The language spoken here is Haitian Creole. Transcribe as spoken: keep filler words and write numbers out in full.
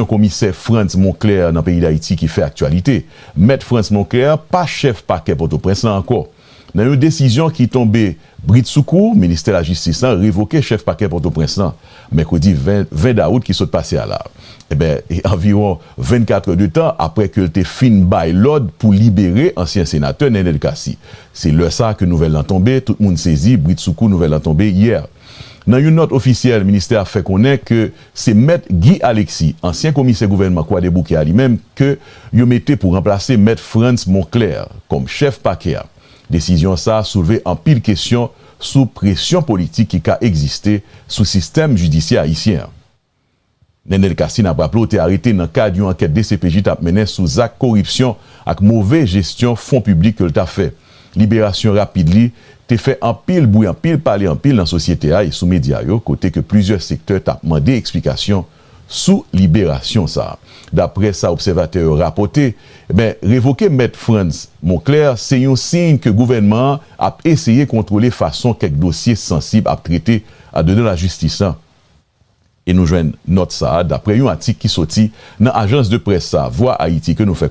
Komisè Frantz Monclair nan peyi Dayiti ki fè aktyalite. Mèt Frantz Monclair pa chèf pakè Pòtoprens lan ankò. Nan yon desizyon ki tonbe britsoukou, ministè lajistis lan revoke chèf pakè Pòtoprens lan, mèkredi ven, ven dawout ki sot pase a la. Enben, e anviwon vennkat è de tan apre ke l te fin bay lòd pou libere ansyen senatè Nenel Cassy. Se lè sa a ke nouvèl lan tonbe, tout moun sezi, britsoukou nouvèl lan tonbe yè. Nan yon nòt ofisyèl, ministè a fè konnen ke se mèt Guy Alexis, ansyen komisè gouvènman Kwadèboukè a li menm, ke yo mete pou ranplase mèt Frantz Monclair kòm chèf pakè a. Desizyon sa a soulve anpil kesyon sou presyon politik ki ka egziste sou sistèm jidisyè ayisyen an. Nenel Cassy, n ap raple w, te arete nan kad yon ankèt D C P J t ap mennen sou zak koripsyon ak move jesyon fon piblik ke l t ap fè. Liberasyon rapid li te fè anpil bri, anpil pale, anpil nan sosyete a e sou medya yo, kote ke plizyè sektè t ap mande eksplikasyon sou liberasyon sa a. Daprè sa obsèvatè yo rapòte, ben, revoke mèt Frantz Monclair se yon siy ke gouvènman an ap eseye kontwole fason kèk dosye sansib ap trete andedan lajistis lan. E nou jwenn nòt sa a daprè yon atik ki soti nan ajans de près sa a, Vwa Ayiti, ke nou fè